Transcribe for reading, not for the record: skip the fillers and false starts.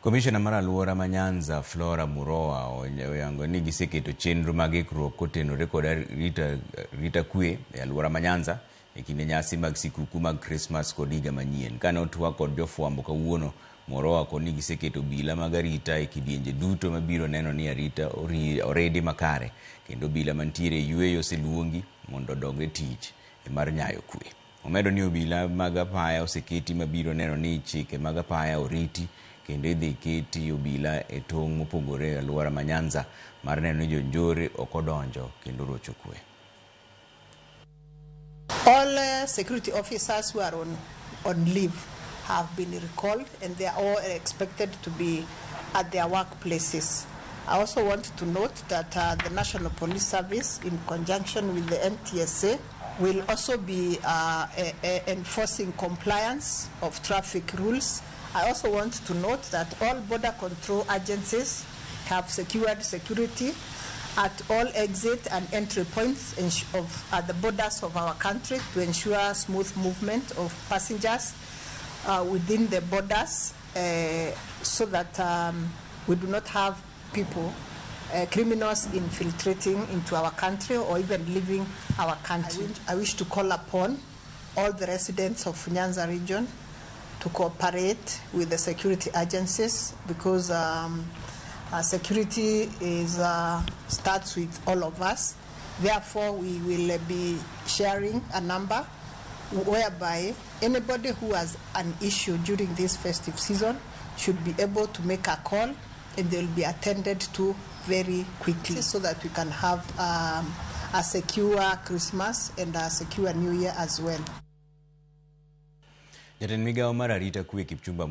Komishona mar alwora ma Nyanza, Flora Muroa, oyango ni giseketo chenro mag ikruok kotenore kod arita kwe e alwora ma Nyanza e kinde nyasi mag sikuku mag Krismas kod higa manyien. Kane otwak kod jofwambo kawuono, Muroa koni giseketo obila mag arita e kidienje duto mabiro neno ni arita oridi makare kendo obila mantiere e yueyo oseluongi mondo odog e tich mar nyayo kwe. Omedo ni obila mag apaya oseketi mabiro neno ni chike mag apaya oriti kendo idhi keti obila e tong' mopogore e alwora ma Nyanza mar neno ni jonjore ok odonjo kendo rocho kwe. All security officers who are on leave have been recalled and they are all expected to be at their workplaces. I also want to note that the National Police Service, in conjunction with the NTSA, will also be enforcing compliance of traffic rules. I also want to note that all border control agencies have secured security at all exit and entry points at the borders of our country to ensure smooth movement of passengers within the borders, so that we do not have people, criminals infiltrating into our country or even leaving our country. I wish to call upon all the residents of Nyanza region to cooperate with the security agencies, because security is starts with all of us. Therefore, we will be sharing a number whereby anybody who has an issue during this festive season should be able to make a call, and they will be attended to very quickly so that we can have a secure Christmas and a secure New Year as well. Jatend migawo mar arita kwe, Kipchumba.